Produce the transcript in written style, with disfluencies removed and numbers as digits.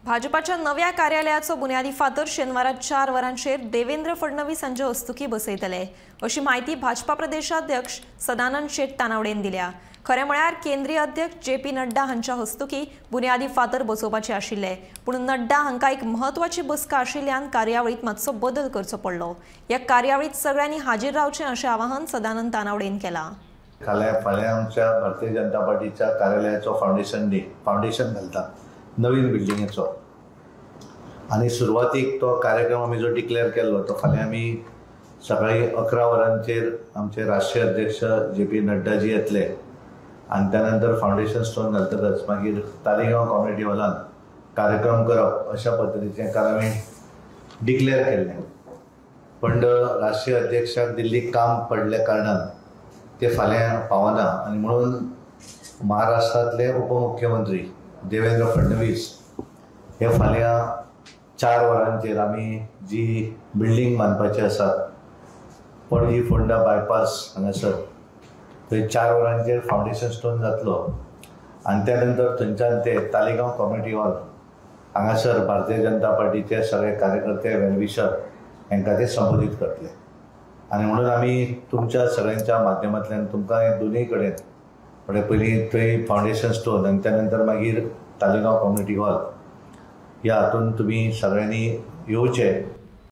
भाजपाच्या नव्या कार्यालयाचो बुन्यादी फातर शेनवारा 4 वरांचेर देवेंद्र फडणवीस हांचे हस्तुकी बसयतले अशी म्हायती भाजपा प्रदेशाध्यक्ष सदानंद शेट तानावडेन दिल्या। खरें म्हळ्यार केंद्रीय अध्यक्ष जे पी नड्डा हांच्या हस्तुकी बुन्यादी फातर बसोवपाचे आशिल्ले, पूण नड्डा हांकां एक म्हत्वाची बसका आशिल्ल्यान कार्यावळींत मातसो बदल करचो पडलो। ह्या कार्यावळींत सगळ्यांनी हाजीर रावचें अशें आवाहन सदानंद तानावडेन केलां। फाल्यां आमच्या भारतीय जनता पार्टीच्या कार्यालयाचो फावंडेशन डे, फावंडेशन घालता नवीन बिल्डिंगेचो, आनी सुरवातीक तो कार्यक्रम आमी जो डिक्लेअर केल्लो तो फाल्यां आमी सकाळी 11 वरांचेर आमचे राष्ट्रीय अध्यक्ष जे पी नड्डाजी येतले आनी त्यानंतर फावंडेशन स्टोन घालतकच मागीर तालिगांव कम्युनिटी हॉलान कार्यक्रम करप अशा पद्दतीचें काल आमी डिक्लेअर केल्लें। पण राष्ट्रीय अध्यक्षाक दिल्लीक काम पडल्या कारणान ते फाल्यां पावना आनी म्हणून महाराष्ट्रांतले उपमुख्यमंत्री देवेंद्र फडणवीस हे फाल्यां 4 वरांचेर आमी जी बिल्डींग बांदपाची आसा पणजी फोंडा बायपास हांगासर थंय 4 वरांचेर फावंडेशन स्टोन जातलो आनी त्या नंतर थंयच्यान ते तालिगांव कम्युनिटी हॉल हांगासर भारतीय जनता पार्टीचे सगळे कार्यकर्ते वेलविशर हांकां ते संबोधीत करतले। आनी म्हणून आमी तुमच्या सगळ्यांच्या माध्यमांतल्यान तुमकां दोनूय कडेन म्हणजे पयलीं थंय फावंडेशन स्टोन आनी त्या नंतर मागीर तालिगांव कम्युनिटी हॉल ह्या हातून तुमी सगळ्यांनी येवचे।